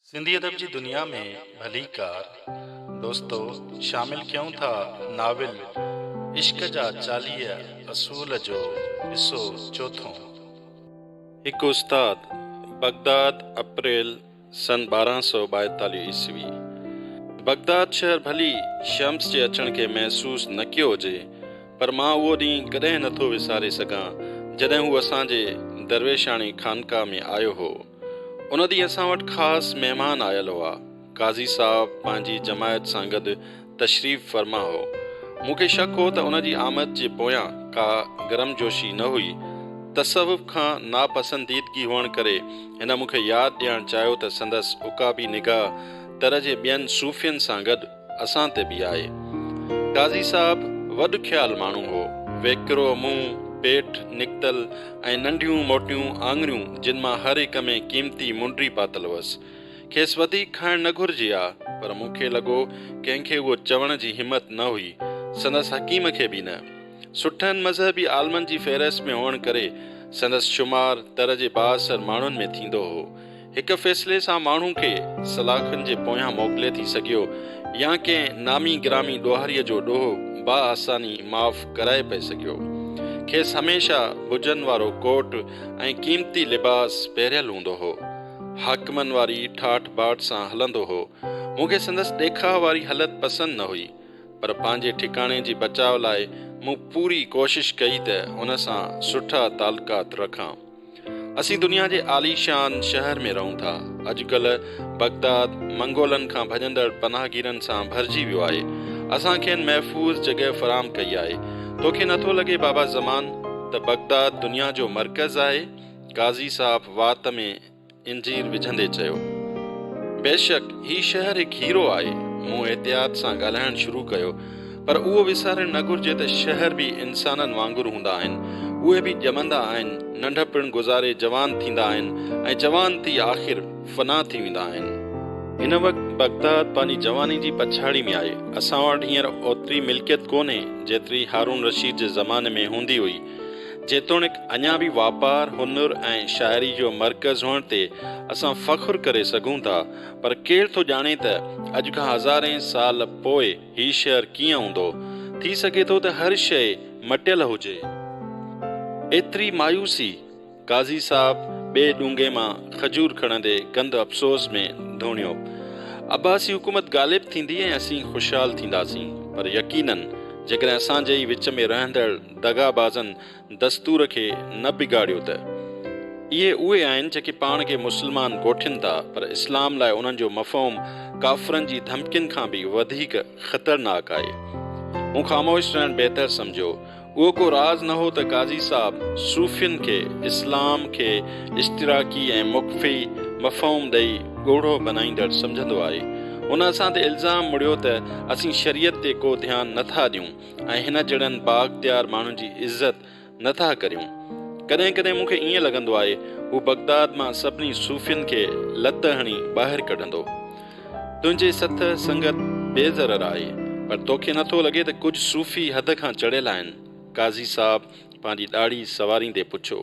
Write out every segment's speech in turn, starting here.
سنڌي ادب جي دنيا ۾ ڀليڪار دوستو شامل ڪيون ٿا ناول عشق جا 40 اصول جو حصو چوٿون. هڪ استاد، بغداد، اپريل سن 1242 عيسوي. بغداد شهر ڀلي شمس جي اچڻ کي محسوس نه ڪيو هجي، پر مان اهو ڏينهن ڪڏهن نه ٿو وساري سگهان، جڏهن هو اسان جي درويشاڻي خانقاهه ۾ آيو هو. ان ڏينهن اسان وٽ خاص مهمان آيل هئا. قاضي صاحب پنهنجي جماعت سان گڏ تشريف فرما هو. مون کي شڪ هو ته ان جي آمد جي پويان ڪا گرمجوشي نه هئي. تصوف کان ناپسنديدگي هئڻ ڪري هن مون کي ياد ڏيارڻ چاهيو ته سندس عقابي نگاهه تر جي ٻين صوفين سان گڏ اسان تي به آهي. قاضي صاحب وڏ خيال ماڻهو هو. ويڪرو منهن، پيٽ نڪتل ۽ ننڍيون موٽيون آڱريون جن مان هر هڪ ۾ قيمتي منڊي پاتل هئس. کيس وڌيڪ کائڻ نه گهرجي ها، پر مون کي لڳو ڪنهن کي اهو چوڻ جي همت نه هئي، سندس حڪيم کي به نه. سٺن مذهبي عالمن جي فهرست ۾ هئڻ ڪري سندس شمار تر جي بااثر ماڻهن ۾ ٿيندو هو. هڪ فيصلي سان ماڻهو کي سلاخن جي پويان موڪلي ٿي سگهيو يا ڪنهن نامي گرامي ڏوهاريء جو ڏوهه باآساني معاف ڪرائي پئي سگهيو. کيس هميشه بجن وارو ڪوٽ ۽ قيمتي لباس پهريل هوندو هو. حاڪمن واري ٺاٺ باٺ سان هلندو هو. مون کي سندس ڏيکاء واري هلت پسند نه هئي، پر پنهنجي ٺڪاڻي جي بچاء لاء مون پوري ڪوشش ڪئي ته هن سان سٺا تعلقات رکان. اسين دنيا جي عاليشان شهر ۾ رهون ٿا. اڄڪلهه بغداد منگولن کان ڀڄندڙ پناهگيرن سان ڀرجي ويو آهي. اسان کين محفوظ جڳهه فراهم ڪئي آهي. توکي نٿو لڳي بابا زمان ته بغداد دنيا جو مرڪز آهي؟ قاضي صاحب وات ۾ انجير وجهندي چيو. بيشڪ هي شهر هڪ هيرو آهي. مون احتياط سان ڳالهائڻ شروع ڪيو. پر اهو وسارڻ نه گهرجي ته شهر به انسانن وانگر هوندا آهن. اهي به ڄمندا آهن، ننڍپڻ گذاري جوان ٿيندا آهن ۽ جوان ٿي آخر فنا ٿي ويندا آهن. هن وقت بغداد پنهنجي جواني جي پڇاڙي ۾ آهي. اسان وٽ هينئر اوتري ملڪيت ڪونهي، جيتري هارون رشيد جي زماني ۾ هوندي هئي. جيتوڻيڪ اڃا به واپار، هنر ۽ شاعري جو مرڪز هئڻ تي اسان فخر ڪري سگهون ٿا، پر ڪير ٿو ڄاڻي ته اڄ کان هزارين سال پوء هي شهر ڪيئن هوندو؟ ٿي سگهي ٿو ته هر شيء مٽيل هجي. ايتري مايوسي! قاضي صاحب ٻئي ڏونگهي مان کجور کڻندي ڪنڌ افسوس ۾ ڌوڻيو. عباسي حڪومت غالب ٿيندي ۽ اسين خوشحال ٿينداسين، پر يقيناً جيڪڏهن اسان جي ئي وچ ۾ رهندڙ دغابازن دستور کي نه بگاڙيو ته. اهي اهي آهن جيڪي پاڻ کي مسلمان ڪوٺين ٿا پر اسلام لاء انهن جو مفهوم ڪافرن جي ڌمڪين کان به وڌيڪ خطرناڪ آهي. مون خاموش رهڻ بهتر سمجهيو. اهو ڪو راز نه هو ته قاضي صاحب صوفين کي اسلام کي اشتراڪي ۽ مخفي مفهوم ڏئي ڳوڙهو بنائيندڙ سمجهندو آهي. هن اسان تي الزام مڙهيو ته اسين شريعت تي ڪو ڌيان نه ٿا ڏيون. ۽ هن جهڙن بااختيار ماڻهن جي عزت نه ٿا ڪريون. ڪڏهن ڪڏهن مون کي ائين لڳندو آهي هو بغداد مان سڀني صوفين کي لت هڻي ٻاهر ڪڍندو. تنهنجي سٿ سنگت بي ضرر آهي، پر توکي نه ٿو لڳي ته ڪجهه صوفي حد کان چڙهيل آهن؟ قاضي صاحب پنهنجي ڏاڙهي سنواريندي پڇيو.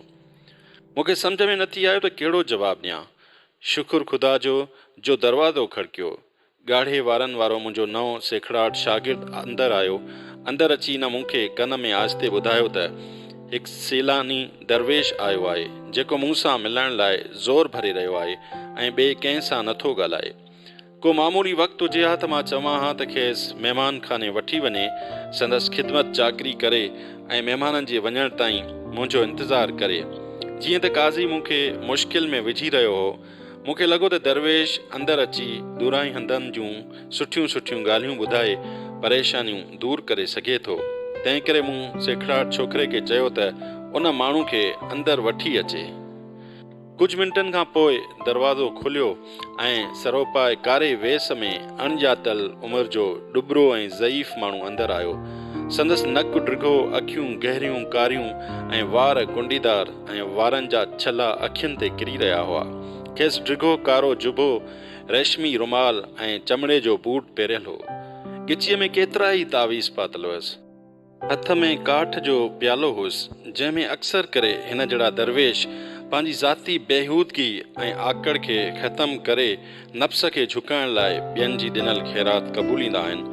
مون کي سمجهه ۾ نه ٿي آيو ته ڪهڙو جواب ڏيان. شڪر خدا جو، جو دروازو کڙڪيو. ڳاڙهي وارن وارو منهنجو نئون سيکڙاٽ شاگرد اندر آيو. اندر اچي هن مون کي ڪن ۾ آهستي ٻڌايو ته هڪ سيلاني درويش آيو آهي، جيڪو مون سان ملڻ لاء زور ڀري رهيو آهي ۽ ٻئي ڪنهن سان نٿو ڳالهائي. ڪو معمولي وقت هجي ها ته مان چوان ها ته کيس مهمان خاني وٺي وڃي، سندس خدمت چاڪري ڪري ۽ مهمانن جي وڃڻ تائين منهنجو انتظار ڪري. جيئن ته قاضي مون کي مشڪل ۾ وجهي رهيو هو، مون کي لڳو ته درويش اندر اچي دورانهن هنڌن جون سٺيون سٺيون ڳالهيون ٻڌائي پريشانيون دور ڪري سگهي ٿو. تنهنڪري مون سيکڙاٽ ڇوڪري کي چيو ته ان ماڻهو کي اندر وٺي اچي. ڪجهه منٽن کان پوء دروازو کليو ۽ سروپائي ڪاري ويس ۾ اڻڄاتل عمر جو ڏٻرو ۽ ضعيف ماڻهو اندر آيو. سندس نڪ ڊگهو، اکيون گهريون ڪاريون ۽ وار ڪنڊيدار ۽ وارن جا ڇلا اکين تي ڪري رهيا هئا. کيس ڊگهو ڪارو جبو، ريشمي رومال ۽ چمڙي جو بوٽ پهريل هو. ڳچيء ۾ ڪيترائي تعويذ پاتل هئس. هٿ ۾ ڪاٺ جو پيالو هئس، جنهن ۾ اڪثر ڪري هن جهڙا درويش پنهنجي ذاتي بيهودگي ۽ آڪڙ کي ختم ڪري نفس کي جهڪائڻ لاء ٻين جي ڏنل خيرات قبوليندا آهن.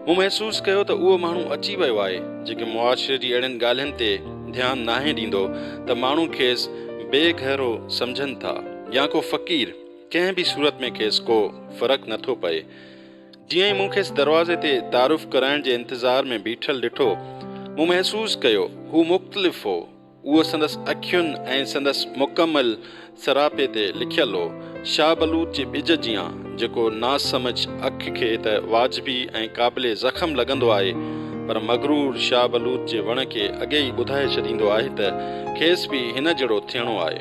مون محسوس ڪيو ته اهو ماڻهو اچي ويو آهي، جيڪي معاشري جي اهڙين ڳالهين تي ڌيان ناهي ڏيندو ته ماڻهو کيس بي گهرو سمجهن ٿا يا ڪو فقير، ڪنهن به صورت ۾ کيس ڪو فرق نه ٿو پئي. جيئن ئي مون کيس دروازي تي تعارف ڪرائڻ جي انتظار ۾ بيٺل ڏٺو، مون محسوس ڪيو هو مختلف هو. اهو سندس اکين ۽ سندس مڪمل سراپي تي لکيل هو. شاهه بلوط جي ٻج جيان، جيڪو ناسمجهه اک کي ته واجبي ۽ قابل زخم لڳندو آهي، پر مغرور شاهه بلوط جي وڻ کي اڳي ئي ٻڌائي ڇڏيندو آهي ته کيس به هن جهڙو ٿيڻو آهي.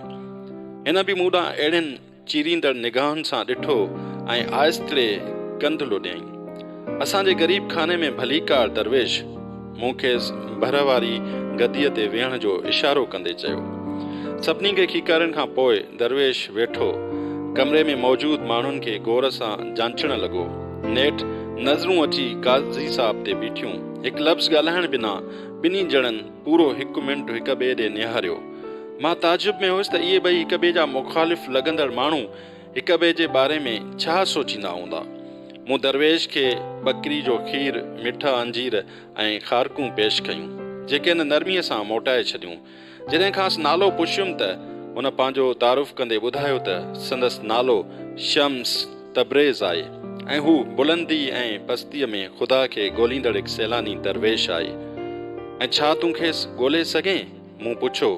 هن به مون ڏانهن اهڙين چيريندڙ نگاهن سان ڏٺو ۽ آهستڙي ڪنڌ لوڏيائين. اسان جي غريب خاني ۾ ڀليڪار درويش! مون کيس ڀر واري گديء تي ويهڻ جو اشارو ڪندي چيو. سڀني کي کيڪارڻ کان پوء درويش ويٺو. ڪمري ۾ موجود ماڻهن کي غور سان جانچڻ لڳو. نيٺ نظرون اچي قاضي صاحب تي بيٺيون. هڪ لفظ ڳالهائڻ بنا ٻنهي ڄڻن پورو هڪ منٽ هڪ ٻئي ڏي نهاريو. مان تعجب ۾ هيس ته اهي ٻئي هڪ ٻئي جا مخالف لڳندڙ ماڻهو هڪ ٻئي جي باري ۾ ڇا سوچيندا هوندا. مون درويش کي ٻڪري جو کير، مٺا انجير ۽ کارڪون پيش ڪيون، جيڪي هن نرميء سان موٽائي ڇڏيون. جڏهن کانئس نالو پڇيم ته هن پنهنجو تعارف ڪندي ٻڌايو ته سندس نالو شمس تبريز آهي ۽ هو بلندي ۽ پستيء ۾ خدا کي ڳوليندڙ هڪ سيلاني درويش آهي. ۽ ڇا تون کيس ڳولي سگهين؟ مون پڇيو.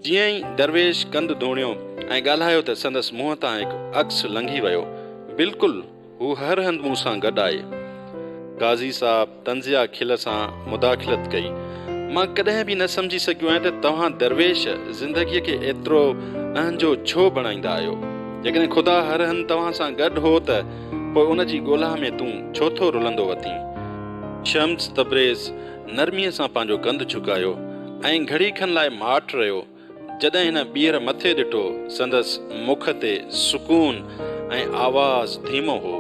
جيئن ئي درويش ڪنڌ ڌوڻيو ۽ ڳالهايو ته سندس منهن تان هڪ عڪس لنگهي ويو. بلڪل، هو هر هنڌ مون سان گڏ آهي. قاضي صاحب طنزيه کل سان مداخلت ڪئي. مان ڪڏهن به نه سمجهي سگهيو آهيان ته توهان درويش زندگيء کي ايترو اهنجو ڇو بڻائيندا آهيو؟ جيڪڏهن خدا هر هنڌ توهان سان گڏ هو ته پوء ان جي ڳولها ۾ تون ڇو ٿو رلندو وتين؟ شمس تبريز نرميء سان پنهنجو ڪنڌ جهڪايو ۽ گهڙي کن لاء ماٺ رهيو. جڏهن هن ٻيهر مٿي ڏٺو، سندس مک تي سڪون ۽ آواز ڌيمو هو.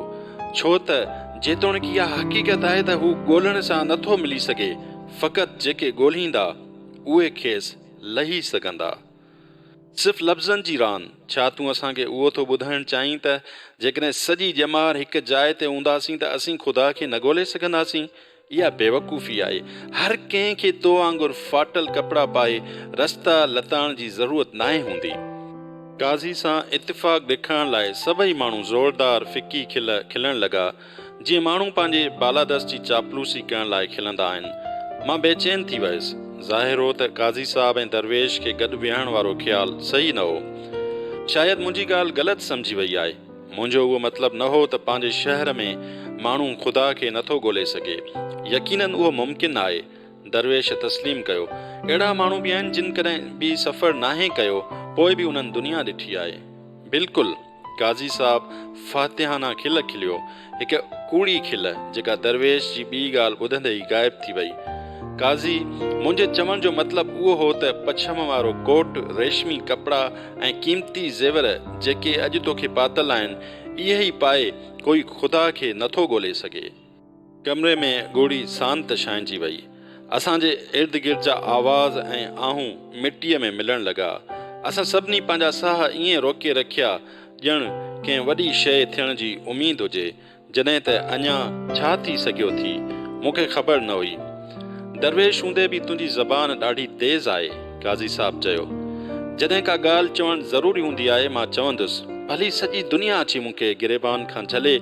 ڇو ته جيتوڻيڪ اها حقيقت آهي ته هو ڳولڻ سان نٿو ملي سگهي، فقط جيڪي ڳولهيندا، اهي کيس لهي سگهندا. صرف لفظن جي راند، ڇا تون اسان کي اهو ٿو ٻڌائڻ چاهين ته جيڪڏهن سڄي ڄمار هڪ جاء تي هونداسين ته اسين خدا کي نه ڳولي سگهنداسين؟ اها بيوقوفي آهي. هر ڪنهن کي تو وانگر ڦاٽل ڪپڙا پائي رستا لتاڙڻ جي ضرورت ناهي هوندي. قاضي سان اتفاق ڏيکارڻ لاء سڀئي ماڻهو زوردار ڦڪي کل کلڻ لڳا. جيئن ماڻهو پنهنجي بالادست جي چاپلوسي ڪرڻ لاء کلندا آهن. مان بيچين ٿي ويس. ظاهر هو ته قاضي صاحب ۽ درويش کي گڏ ويهڻ وارو خيال صحيح نه هو. شايد منهنجي ڳالهه غلط سمجهي وئي آهي. منهنجو اهو مطلب نه هو ته پنهنجي شهر ۾ ماڻهو خدا کي نه ٿو ڳولي سگهي. يقيناً اهو ممڪن آهي. درويش تسليم ڪيو. اهڙا ماڻهو به آهن جن ڪڏهن به سفر ناهي ڪيو پوء به انهن دنيا ڏٺي آهي. بلڪل! قاضي صاحب فاتحانه کل کليو، هڪ ڪوڙي کل، جيڪا درويش جي ٻي ڳالهه ٻڌندي ئي غائب ٿي وئي. قاضي، منهنجي چوڻ جو مطلب اهو هو ته پڇم وارو ڪوٽ، ريشمي ڪپڙا ۽ قيمتي زيور جيڪي اڄ توکي پاتل آهن، اهي ئي پائي ڪوئي خدا کي نٿو ڳولي سگهي. ڪمري ۾ ڳوڙهي سانت ڇانئجي وئي. اسان جي ارد گرد جا آواز ۽ آهون مٽيء ۾ ملڻ لڳا. اسان سڀني پنهنجا ساهه ائين روڪي رکيا ڄڻ ڪنهن وڏي شيء ٿيڻ جي اميد هجي، جڏهن ته اڃا ڇا ٿي سگهيو ٿي، مون کي خبر نه هئي. درويش هوندي به تنهنجي زبان ڏاڍي تيز آهي، قاضي صاحب چيو. جڏهن ڪا ڳالهه چوڻ ضروري هوندي آهي، مان چوندس. ڀلي سڄي دنيا اچي مون کي گريبان کان جهلي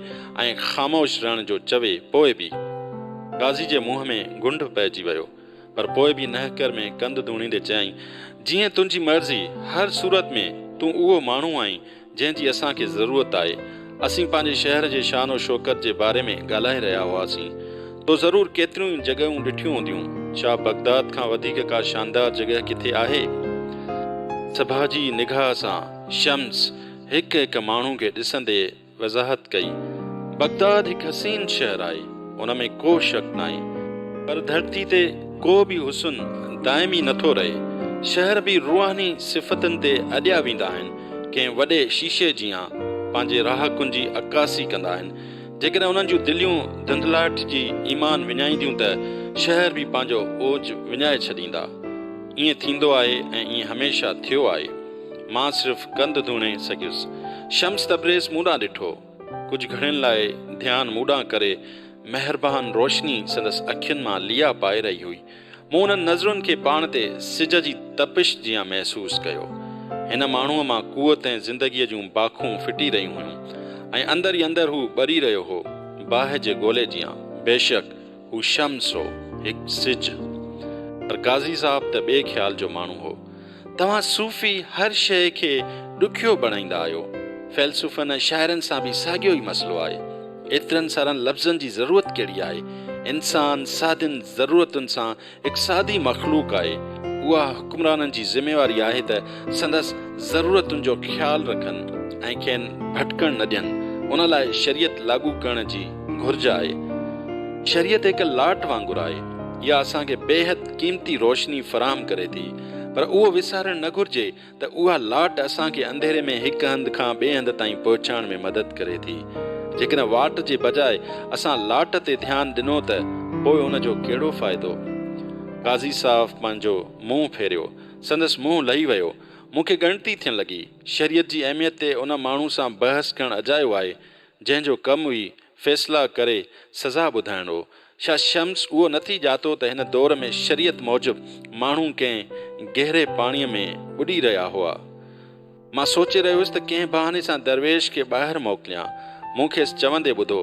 ۽ خاموش رهڻ جو چوي، پوء به. قاضي جي منهن ۾ گهنڊ پئجي ويو، پر پوء به نهڪر ۾ ڪنڌ ڌوڻيندي چيائين، جيئن تنهنجي مرضي، هر صورت ۾ تون اهو ماڻهو آهين، جنهن جي اسان کي ضرورت آهي. اسين پنهنجي شهر جي شان و شوڪت جي باري ۾ ڳالهائي رهيا هئاسين. تو ضرور ڪيتريون ئي جڳهيون ڏٺيون هونديون. ڇا بغداد کان وڌيڪ ڪا شاندار جڳهه ڪٿي آهي؟ سڀاڄي نگاهه سان شمس هڪ هڪ ماڻهو کي ڏسندي وضاحت ڪئي، بغداد هڪ حسين شهر آهي، ان ۾ ڪو شڪ ناهي. پر ڌرتي تي ڪو به حسن دائمي نٿو رهي. شهر به روحاني صفتن تي اڏيا ويندا آهن، ڪنهن وڏي شيشي جيان پنهنجي رهاڪن جي عڪاسي ڪندا آهن. جيڪڏهن انهن جون دليون ڌنڌلاٽجي ايمان وڃائينديون ته شهر به پنهنجو اوج وڃائي ڇڏيندا. ائين ٿيندو آهي ۽ ائين هميشه ٿيو آهي. مان صرف ڪنڌ ڌوڻي سگهيس. شمس تبريز مون ڏانهن ڏٺو. ڪجهه گهڙين لاء ڌيان مون ڏانهن ڪري مهربان روشني سندس اکين مان ليئا پائي رهي هئي. مون انهن نظرن کي پاڻ تي سج جي تپش جيان محسوس ڪيو. هن ماڻهوء مان قوت ۽ زندگيء جون باکون ڦٽي رهيون هيون ۽ اندر ئي اندر هو ٻري رهيو هو، باهه جي گولي جيان. بيشڪ هو شمس هو، هڪ سج. پر قاضي صاحب ته ٻئي خيال جو ماڻهو هو. توهان صوفي هر شيء کي ڏکيو بڻائيندا آهيو. فيلسوفن ۽ شاعرن سان به ساڳيو ئي مسئلو آهي. ايترن سارن لفظن جي ضرورت ڪهڙي آهي؟ انسان سادين ضرورتن سان هڪ سادي مخلوق آهي. اها حڪمرانن جي ذميواري آهي ته سندس ضرورتن جو خيال رکن ۽ کين ڀٽڪڻ نه ڏين. ان لاء شريعت لاڳو ڪرڻ جي گهرج آهي. شريعت هڪ لاٽ وانگر آهي. اها اسان کي بيحد قيمتي روشني فراهم ڪري ٿي. پر اهو وسارڻ نه گهرجي ته اها لاٽ اسان کي انڌيري ۾ هڪ هنڌ کان ٻئي هنڌ تائين پهچائڻ ۾ مدد ڪري ٿي. جيڪڏهن واٽ جي بجاء اسان لاٽ تي ڌيان ڏنو ته پوء ان جو ڪهڙو فائدو؟ قاضي صاحب پنهنجو منهن ڦيريو. سندس منهن لهي ويو. مون کي ڳڻتي ٿيڻ لڳي. شريعت جي اهميت تي ان ماڻهو سان بحث ڪرڻ اجايو آهي، جنهن جو ڪم ئي فيصلا ڪري سزا ٻڌائڻ هو. ڇا شمس اهو نٿي ڄاتو ته هن دور ۾ شريعت موجب ماڻهو ڪنهن گهري پاڻيء ۾ ٻڏي رهيا هئا؟ مان سوچي رهيو هيس ته ڪنهن بهاني سان درويش کي ٻاهر موڪليان. مون کيس چوندي ٻڌو،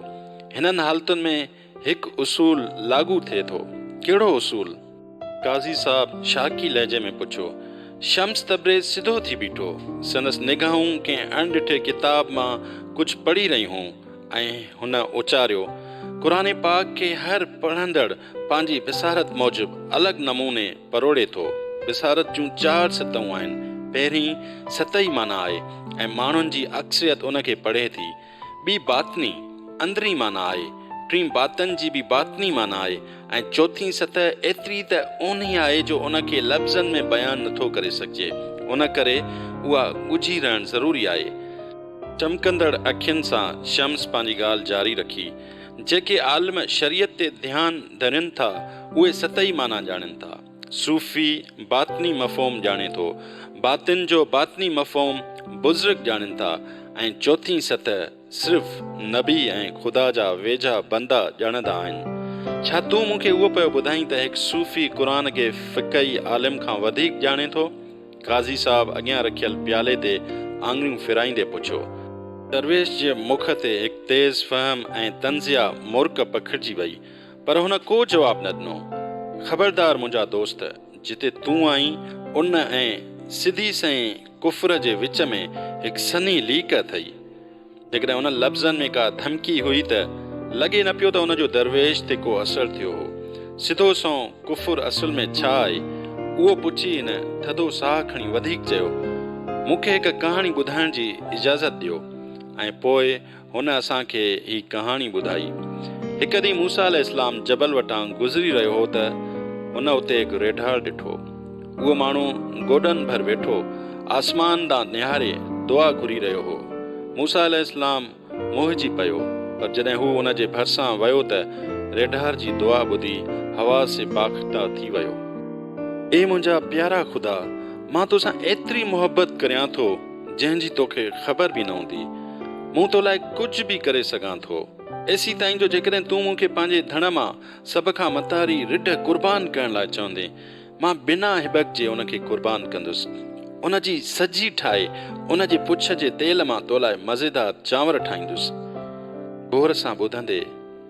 هنن حالتن ۾ هڪ اصول لاڳو ٿئي ٿو. ڪهڙو اصول؟ قاضي صاحب شاڪي لهجي ۾ پڇيو. شمس تبريز سڌو ٿي بيٺو. سندس نگاهون ڪنهن اڻ ڏٺي ڪتاب مان ڪجهه پڙهي رهيون هيون ۽ هن اچاريو، قرآن پاڪ کي هر پڙهندڙ پنهنجي بصارت موجب الڳ نموني پروڙي ٿو. بصارت جون چار سطحون آهن. پهرين سطحي معنيٰ آهي ۽ ماڻهن جي اڪثريت ان کي پڙهي ٿي. ٻي باطني، اندرين معنيٰ آهي، ٽين باطن جي به باطني معنيٰ آهي ۽ چوٿين سطح ايتري ته اونهي آهي جو ان کي لفظن ۾ بيان نٿو ڪري سگهجي، ان ڪري اها ڳجهي رهڻ ضروري آهي. چمڪندڙ اکين سان شمس پنهنجي ڳالهه جاري رکي، جيڪي عالم شريعت تي ڌيان ڌرين ٿا، اهي سطحي معنيٰ ڄاڻين ٿا. صوفي باطني مفهوم ڄاڻي ٿو. باطن جو باطني مفهوم بزرگ ڄاڻين ٿا ۽ چوٿين سطح صرف نبي ۽ خدا جا ويجها بندا ڄاڻندا آهن. ڇا تون مون کي اهو پيو ٻڌائين ته هڪ صوفي قرآن کي فقهي عالم کان وڌيڪ ڄاڻي ٿو؟ قاضي صاحب اڳيان رکيل پيالي تي آڱريون ڦيرائيندي پڇيو. درويش جي مک تي هڪ تيز فهم ۽ طنزيه مرڪ پکڙجي وئي. پر هن ڪو جواب نه ڏنو. خبردار منهنجا دوست، جتي تون آهين، ان ۽ سڌي سنئين ڪفر جي وچ ۾ هڪ سنهي ليڪ اٿئي. جيڪڏهن انهن لفظن ۾ ڪا ڌمڪي هئي ته لڳي نه پيو ته ان جو درويش تي ڪو اثر ٿيو هو. سڌو سنئون ڪفر اصل ۾ ڇا آهي؟ اهو پڇي هن ٿڌو ساهه کڻي وڌيڪ چيو، مون کي هڪ ڪهاڻي ٻڌائڻ جي اجازت ڏيو. ۽ پوء هن اسان کي هي ڪهاڻي ٻڌائي. هڪ ڏينهن موسيٰ عليه السلام جبل وٽان گذري رهيو هو ته هن اتي هڪ ريڍار ڏٺو. اهو ماڻهو گوڏن ڀر ويٺو آسمان ڏانهن نهاري دعا گهري رهيو هو. موسيٰ عليه السلام موهجي پيو، پر جڏهن هو ان جي ڀرسان ويو ته ريڍار جي دعا ٻڌي حواس باخته ٿي ويو. اي منهنجا پيارا خدا! مان توسان ايتري محبت ڪريان ٿو، جنهن جي توکي خبر به نه هوندي. مون تو لاء ڪجهه به ڪري سگهان ٿو. ايسيتائين جو جيڪڏهن تون مون کي پنهنجي ڌڻ مان سڀ کان متاري رڍ قربان ڪرڻ لاء چوندين، مان بنا هٻڪ جي ان کي قربان ڪندس. ان جي سجي ٺاهي ان جي پڇ جي تيل مان تو لاء مزيدار چانور ٺاهيندس. غور سان ٻڌندي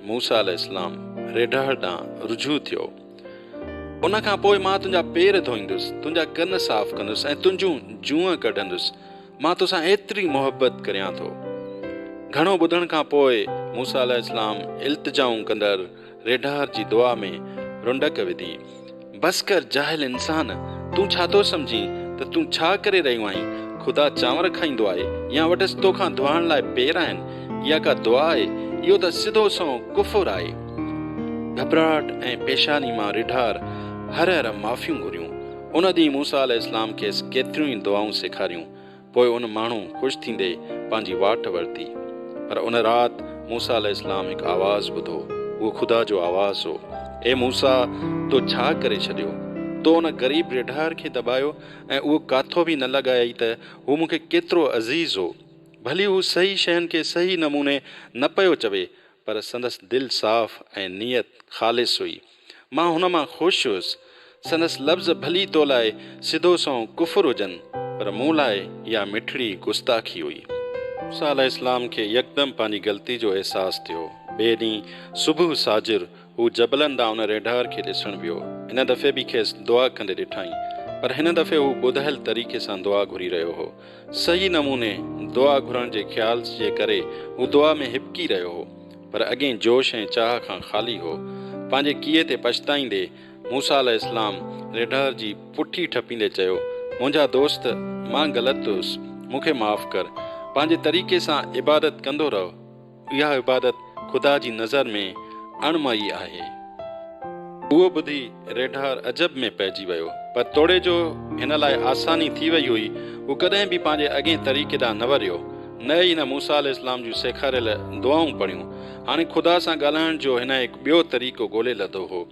موسيٰ عليه السلام ريڍار ڏانهن رجوع ٿيو. ان کان پوء مان تنهنجا پير ڌوئيندس، تنهنجا ڪن صاف ڪندس ۽ تنهنجون جونء ڪڍندس. مان توسان ايتري محبت ڪريان ٿو. گهڻو ٻڌڻ کان پوء موسيٰ عليه السلام التجائون ڪندڙ ريڍار جي دعا ۾ رنڊڪ وڌي. بس ڪر جاهل انسان! تون ڇا ٿو سمجهين ته تون ڇا ڪري رهيو آهين؟ خدا چانور کائيندو آهي يا وٽس توکان ڌوئڻ لاء پير آهن؟ اها ڪا دعا آهي؟ اهو ته سڌو سنئون ڪفر آهي. گهٻراهٽ ۽ پيشاني مان ريڍار هر هر معافيون گهريون. ان ڏينهن موسيٰ عليه السلام کيس ڪيتريون ئي دعائون سيکاريون. پوء ان ماڻهو خوش ٿيندي پنهنجي واٽ ورتي. پر ان رات موسيٰ عليه السلام هڪ آواز ٻڌو. اهو خدا جو آواز هو. اي موسيٰ! تو ڇا ڪري ڇڏيو؟ تو ان غريب ريڍار کي دٻايو ۽ اهو ڪاٿو به نه لڳايئي ته هو مون کي ڪيترو عزيز هو. ڀلي هو صحيح شين کي صحيح نموني نه پيو چوي، پر سندس دل صاف ۽ نيت خالص هئي. مان هن مان خوش هيس. سندس لفظ ڀلي تو لاء سڌو سنئون ڪفر هجن، پر مون لاء اها مٺڙي گستاخي هئي. موسيٰ عليه السلام کي يڪدم پنهنجي غلطي جو احساس ٿيو. ٻئي ڏينهن صبح ساجر هو جبلن ڏانهن ان ريڍار کي ڏسڻ ويو. هن دفعي به کيس دعا ڪندي ڏٺائين، پر هن دفعي هو ٻڌايل طريقي سان دعا گهري رهيو هو. صحيح نموني دعا گهرڻ جي خيال جي ڪري هو دعا ۾ هٻڪي رهيو هو، پر اڳئين جوش ۽ چاهه کان خالي هو. پنهنجي ڪيئي تي پڇتائيندي موسيٰ عليه السلام ريڍار جي پٺي ٺپيندي چيو، منهنجا دوست! مان غلط هيس، مون کي معاف ڪر. پنهنجي طريقي سان عبادت ڪندو رهه. اها عبادت خدا جي نظر ۾ اڻ مئي آهي. اهو ٻڌي ريڍار عجب ۾ پئجي ويو، پر توڙي جو هن لاء آساني ٿي وئي هئي، هو ڪڏهن به پنهنجي اڳئين طريقي ڏانهن نه وريو، نه ئي هن موسيٰ عليه السلام جون سيکاريل دعائون پڙهيون. هاڻي خدا سان ڳالهائڻ جو هن هڪ ٻيو طريقو ڳولي لڌو هو.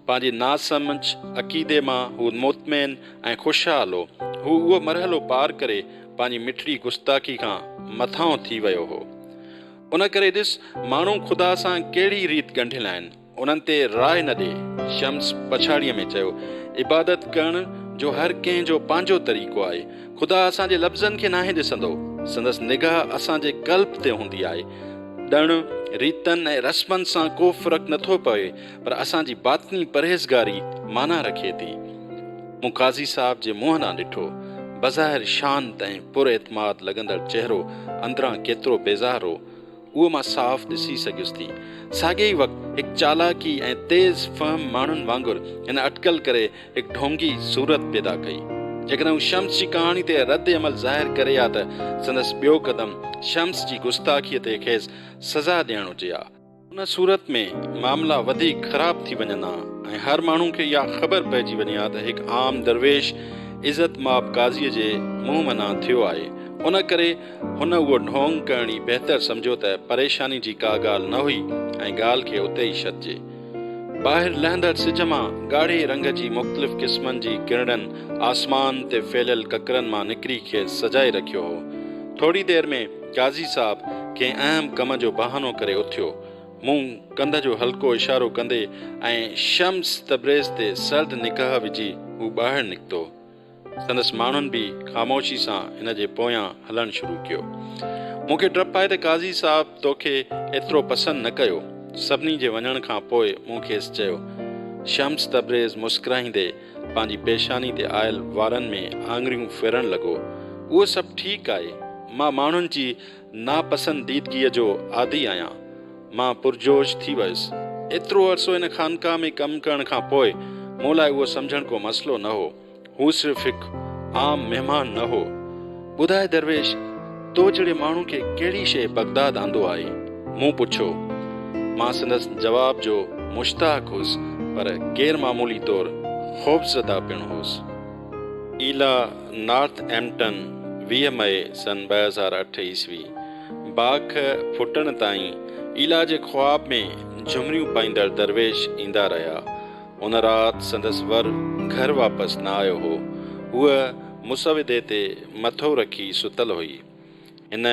پنهنجي ناسمجهه عقيدي مان هو مطمئن ۽ خوشحال هو. هو اهو مرحلو پار ڪري پنهنجي مٺڙي گستاخي کان مٿانهون ٿي ويو هو. ان ڪري ڏس ماڻهو خدا سان ڪهڙي ريت ڳنڍيل آهن، انهن تي راء نه ڏي. شمس پڇاڙيء ۾ چيو، عبادت ڪرڻ جو هر ڪنهن جو پنهنجو طريقو آهي. خدا اسان جي لفظن کي ناهي ڏسندو، سندس نگاهه اسان جي قلب تي هوندي آهي. ڏڻ، ريتن ۽ رسمن سان ڪو فرق نٿو پوي، پر اسان جي باطني پرهيزگاري معنيٰ رکي ٿي. مون قاضي صاحب جي منهن ڏانهن ڏٺو. بظاهر شانت ۽ پر اعتماد لڳندڙ چهرو اندران ڪيترو بيزار هو، اهو مان صاف ڏسي سگهيس ٿي. ساڳئي ئي وقت هڪ چالاڪي ۽ تيز فهم ماڻهن وانگر هن اٽڪل ڪري هڪ ڍونگي صورت پيدا ڪئي. جيڪڏهن هو شمس جي ڪهاڻي تي رد عمل ظاهر ڪري ها ته سندس ٻيو قدم شمس جي گستاخيء تي کيس سزا ڏيڻ هجي ها. ان صورت ۾ معاملا وڌيڪ خراب ٿي وڃن ها ۽ هر ماڻهو کي اها خبر پئجي وڃي ها ته هڪ عام درويش عزت ماب قاضيء جي منهن منان ٿيو آهي. ان ڪري هن اهو ڍونگ ڪرڻ ئي بهتر سمجهيو ته پريشاني جي ڪا ڳالهه نه هئي ۽ ڳالهه کي اتي ئي ڇڏجي. ٻاهر لهندڙ سج مان ڳاڙهي رنگ جي مختلف قسمن جي ڪرڻن آسمان تي ڦهليل ڪڪرن مان نڪري کيس سجائي رکيو هو. ٿوري دير ۾ قاضي صاحب ڪنهن اهم ڪم جو بهانو ڪري اٿيو. مون ڪنڌ جو هلڪو اشارو ڪندي ۽ شمس تبريز تي سرد نگاهه وجهي هو ٻاهر نڪتو. سندس ماڻهن به خاموشي سان هن جي پويان هلڻ شروع ڪيو. مون کي ڊپ آهي ته قاضي صاحب توکي ايترو پسند نه ڪيو. سڀني جي وڃڻ کان پوء مون کيس چيو. شمس تبريز مسڪرائيندي پنهنجي پيشاني تي آيل وارن ۾ آڱريون ڦيرڻ لڳو. اهو سڀ ٺيڪ آهي. مان ماڻهن جي ناپسنديدگيء جو عادي آهيان. مان پرجوش ٿي ويس. ايترو عرصو هن خانقاهه ۾ ڪم ڪرڻ کان پوء مون لاء اهو سمجهڻ ڪو مسئلو نه هو. هو صرف هڪ عام مهمان نه هو. ٻڌاء درويش، تو جهڙي ماڻهو کي ڪهڙي شيء بغداد آندو آهي؟ مون پڇيو. مان سندس جواب جو مشتاق هوس، پر غير معمولي طور خوفزده پڻ هوس. ايلا نارٿ ايمپٽن، 20 مئي سن 2008 عيسوي، باک ڦٽڻ تائين ايلا جي خواب ۾ جهمريون پائيندڙ درويش ايندا رهيا. ان رات سندس ور گهر واپس نه آيو هو. هوء مسودي تي مٿو رکي ستل هئي. هن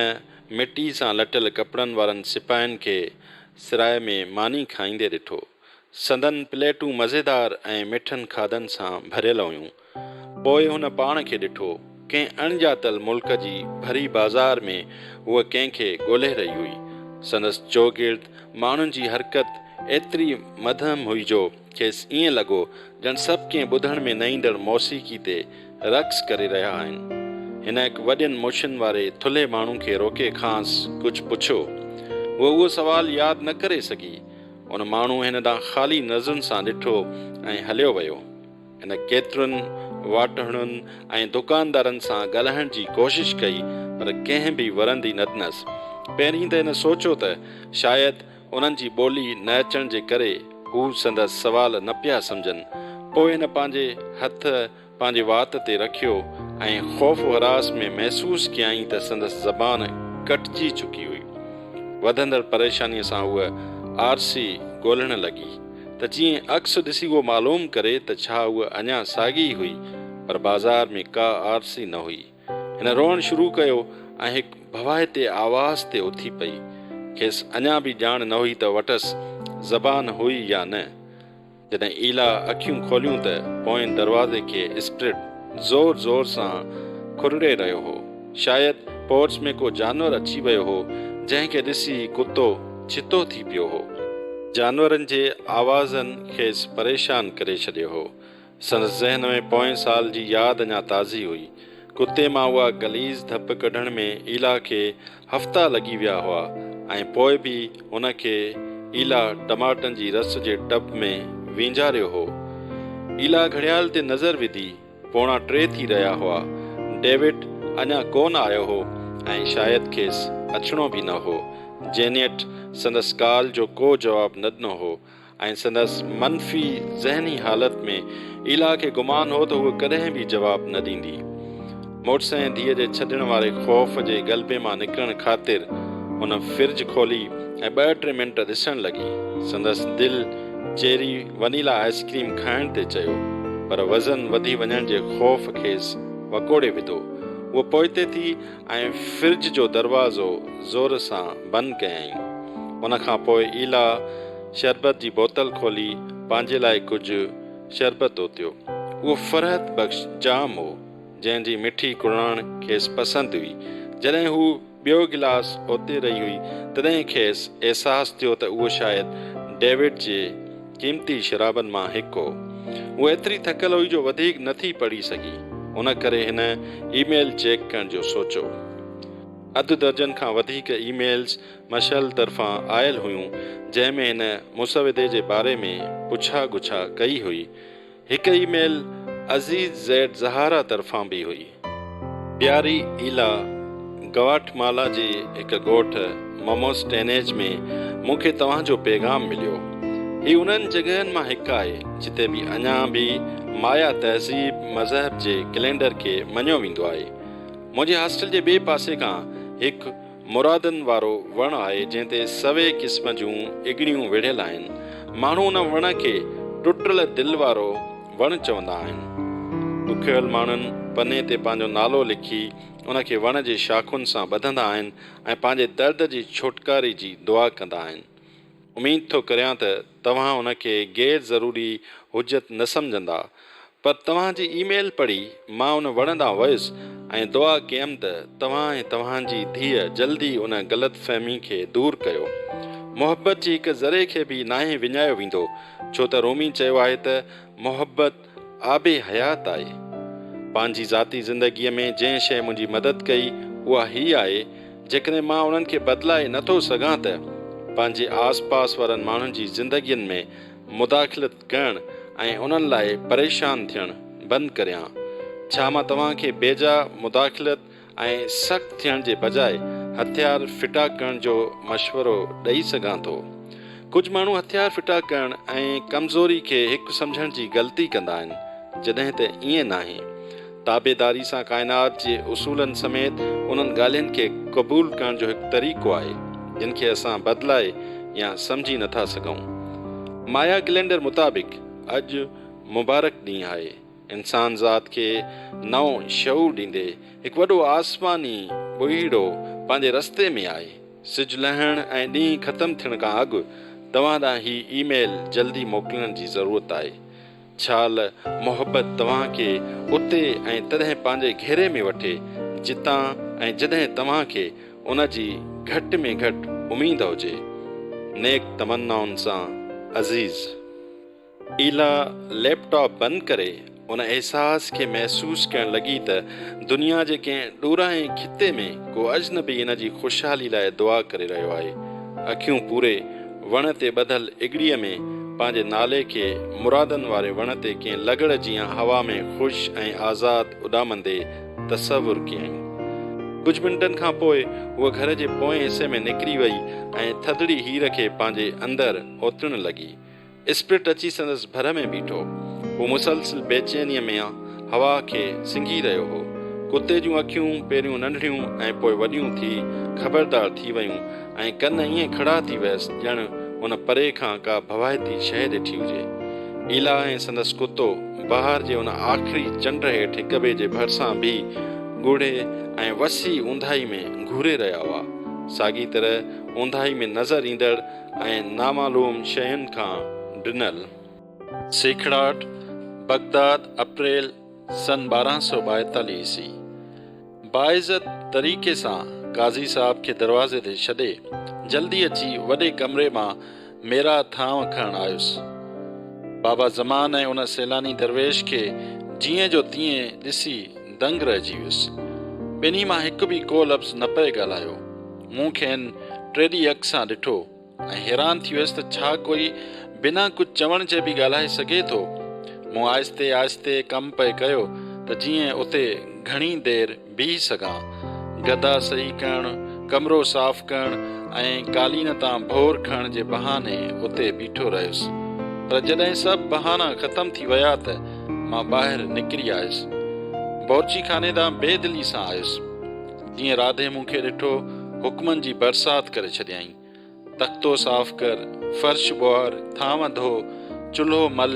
مٽي سان لٽيل ڪپڙن وارن سپاهين کي سراء ۾ ماني کائيندي ڏٺو. سندن پليٽون مزيدار ۽ مٺن کاڌن سان ڀريل هيون. پوء هن پاڻ کي ڏٺو. ڪنهن اڻڄاتل ملڪ جي ڀري بازار ۾ هوء ڪنهن کي ڳولهي رهي هئي. سندس چوگرد ماڻهن جي حرڪت ايتري مڌم هئي جو کيس ائين لڳو ڄڻ سڀ ڪنهن ٻڌڻ ۾ نه ايندڙ موسيقي تي رقص ڪري رهيا آهن. هن هڪ وڏين مڇن واري ٿلهي ماڻهو کي روڪي کانئس ڪجهه پڇيو. هوء اهو سوال ياد نه ڪري سگهي. ان ماڻهو هن ڏانهن خالي نظرن سان ڏٺو ۽ هليو ويو. هن ڪيترن واٽهڙن ۽ دڪاندارن سان ڳالهائڻ جي ڪوشش ڪئي پر ڪنهن به ورندي نه ڏنس. پهرين ته هن سوچيو ته شايد انهن جي ٻولي نه اچڻ جي ڪري هو سندس سوال نه پيا سمجهن. پوء هن پنهنجي هٿ پنهنجي وات تي رکيو ۽ خوف و هراس ۾ محسوس ڪيائين ته سندس زبان ڪٽجي چڪي هئي. وڌندڙ پريشانيء سان هوء آرسي ڳولڻ لڳي. ته جيئن عڪس ڏسي اهو معلوم ڪري ته ڇا هوء اڃا ساڳي ئي هئي، پر بازار ۾ ڪا آرسي نه هئي. هن روئڻ شروع ڪيو ۽ هڪ ڀوائتي آواز تي اٿي پئي. کيس اڃا به ڄاڻ نه هئي ته وٽس زبان هئي يا نه. جڏهن ايلا اکيون کوليون ته پوئين دروازي کي اسپرٽ زور زور سان کرڙي رهيو هو. شايد پورچ ۾ ڪو جانور اچي ويو هو، جنهن کي ڏسي ڪتو ڇتو ٿي پيو هو. جانورن جي آوازن کيس پريشان ڪري ڇڏيو هو. سندس ذهن ۾ پوئين سال جي ياد اڃا تازي هئي. ڪتي مان اها غليظ ڌپ ڪڍڻ ۾ ايلا کي هفتا لڳي ويا هئا ۽ پوء به هن کي ايلا ٽماٽن جي رس جي ٽب ۾ وينجهاريو هو. ايلا گهڙيال تي نظر وڌي. پوڻا ٽي ٿي رهيا هئا. ڊيوڊ اڃا ڪونه آيو هو ۽ شايد کيس اچڻو به نه هو. جينيٽ سندس ڪال جو ڪو جواب نه ڏنو هو. ۽ سندس منفي ذهني حالت ۾ ايلا کي گمان هو ته هوء ڪڏهن به جواب نه ڏيندي. مڙس ۽ ڌيء جي ڇڏڻ واري خوف جي غلبي مان نڪرڻ خاطر هن فرج کولي ۽ ٻه ٽي منٽ ڏسڻ لڳي. سندس دل چيري ونيلا آئس ڪريم کائڻ تي چيو، پر وزن وڌي وڃڻ جي خوف کيس وڪوڙي وڌو. هوء پوئتي ٿي ۽ فرج جو دروازو زور سان بند ڪيائين. ان کان پوء ايلا شربت جي بوتل کولي پنهنجي لاء ڪجهه شربت اوتيو. اهو فرحت بخش جام هو، جنهن جي مٺي ڪڙاڻ کيس پسند هئي. جڏهن هو ٻيو گلاس اوتي رهي هئي، تڏهن کيس احساس ٿيو ته اهو شايد ڊيوڊ جي قيمتي شرابن مان هڪ هو. هوء ايتري ٿڪل هئي جو وڌيڪ نه ٿي پڙهي سگهي. ان ڪري هن اي ميل چيڪ ڪرڻ جو سوچيو. اڌ درجن کان وڌيڪ اي ميلز مشعل طرفان آيل هيون، جنهن ۾ هن مسودي جي باري ۾ پڇا ڳڇا ڪئي هئي. هڪ اي ميل عزيز زيڊ زهارا طرفان به هئي. پياري ايلا، گواٽمالا جي هڪ ڳوٺ مموسٽينيج ۾ مون کي توهان جو پيغام مليو. هي انهن جڳهين مان هڪ آهي، جتي به اڃا به مايا تهذيب مذهب جي ڪئلينڊر کي مڃيو ويندو آهي. منهنجي هاسٽل جي ٻئي پاسي کان هڪ مرادن وارو وڻ آهي جنهن تي سوين قسم جون اڳڙيون ويڙهيل آهن. ماڻهو ان وڻ کي ٽٽل دل وارو وڻ چوندا آهن. ڏکويل ماڻهن پني تي پنهنجو نالو لکي ان کي وڻ جي شاخن سان ٻڌندا آهن ۽ پنهنجي درد جي ڇوٽڪاري جي دعا ڪندا آهن. اميد ٿو ڪريان ته توهان ان کي غير ضروري حجت نه سمجهندا. پر توهان جي اي ميل پڙهي مان ان وڻ ڏانهن ويس ۽ دعا ڪيم ته توهان ۽ توهان جي ڌيء جلدي ان غلط فهمي کي دور ڪيو. محبت جي هڪ ذري کي به ناهي وڃايو ويندو ڇو ته رومي چيو آهي ته محبت آب حيات آهي. پنهنجي ذاتي زندگيء ۾ جنهن شيء منهنجي مدد ڪئي اها هي آهي جيڪڏهن مان انهن کي بدلائي نه ٿو سگهان ته پنهنجي آس پاس وارن ماڻهن جي زندگين ۾ مداخلت ڪرڻ ۽ انهن لاء پريشان ٿيڻ بند ڪريان. ڇا مان توهان کي بيجا مداخلت ۽ سخت ٿيڻ جي بجاء هٿيار ڦٽا ڪرڻ جو مشورو ڏئي سگهان ٿو؟ ڪجهه ماڻهو هٿيار ڦٽا ڪرڻ ۽ ڪمزوري کي هڪ سمجهڻ جي غلطي ڪندا آهن، جڏهن ته ائين ناهي. تابعداري سان ڪائنات جي اصولن سميت انهن ڳالهين کي قبول ڪرڻ جو هڪ طريقو آهي، جن کي اسان بدلائي يا سمجهي نٿا سگهون. مايا ڪئلينڊر مطابق اڄ مبارڪ ڏينهن آهي. انسان ذات کي نئون شعور ڏيندي هڪ وڏو آسماني ٻوهيڙو پنهنجي رستي ۾ آهي. سج لهڻ ۽ ڏينهن ختم ٿيڻ کان اڳ توهان ڏانهن هي اي ميل جلدي موڪلڻ جي ضرورت آهي. ڇال محبت توهان کي اتي ۽ تڏهن پنهنجي گهيري ۾ وٺي، جتان ۽ جڏهن توهان کي ان جي گهٽ ۾ گهٽ اميد هجي. نيڪ تمنائن سان، عزيز. ايلا ليپ ٽاپ بند ڪري ان احساس کي محسوس ڪرڻ لڳي ته دنيا جي ڪنهن ڏورانهين خطي ۾ ڪو اجنبي هن جي خوشحالي لاء دعا ڪري رهيو آهي. اکيون پوري وڻ تي ٻڌل اڳڙيء ۾ پنهنجي نالي کي مرادن واري وڻ تي ڪنهن لغڙ جيان هوا ۾ خوش ۽ آزاد اڏامندي تصور ڪيائين. ڪجهه منٽن کان پوء هوء گهر جي پوئين حصي ۾ نڪري وئي ۽ ٿڌڙي هير کي پنهنجي اندر اوتڻ لڳي. اسپرٽ اچي سندس ڀر ۾ بيٺو. هو مسلسل بيچينيء ۾ هوا کي سنگهي رهيو هو. ڪتي جون اکيون پهريون ننڍڙيون ۽ پوء وڏيون ٿي خبردار ٿي ويون ۽ ڪن ائين کڙا ٿي ويس ڄڻ هن پري کان ڪا ڀوائتي شيء ڏٺي هجي. ايلا ۽ سندس ڪتو بهار جي ان آخري چنڊ هيٺ هڪٻئي جي ڀرسان بيهي ڳوڙهي ۽ وسيع اونداهي ۾ گهوري رهيا هئا. ساڳي طرح اونداهي ۾ نظر ايندڙ ۽ نامعلوم شين کان ڊنل. سيکڙاٽ، بغداد، اپريل، سن 1242 عيسوي. باعزت طريقي سان قاضي صاحب کي دروازي تي ڇڏي، جلدي اچي وڏي ڪمري مان ميرا ٿانء کڻڻ آيس. بابا زمان ۽ ان سيلاني درويش کي جيئن جو تيئن ڏسي دنگ رهجي ويس. ٻنهي مان هڪ به ڪو لفظ نه پئي ڳالهايو. مون کين ٽيڏي اک سان ڏٺو. ۽ حيران ٿي ويس ته ڇا ڪوئي بنا ڪجهه چوڻ جي به ڳالهائي سگهي ٿو؟ مون آهستي آهستي ڪم پئي ڪيو ته جيئن اتي گهڻي دير بيهي سگهان. گدا صحيح ڪرڻ، ڪمرو صاف ڪرڻ ۽ قالين تان ڀور کڻڻ جي بهاني اتي بيٺو رهيس. پر جڏهن سڀ بهانا ختم ٿي ويا ته مان ٻاهر نڪري آيس. بورچي خاني ڏانهن بي دلي سان آيس. جيئن راڌي مون کي ڏٺو، حڪمن جي برسات ڪري ڇڏيائين. تختو صاف ڪر، فرش ٻوهار، ٿانو ڌو، چلهو مل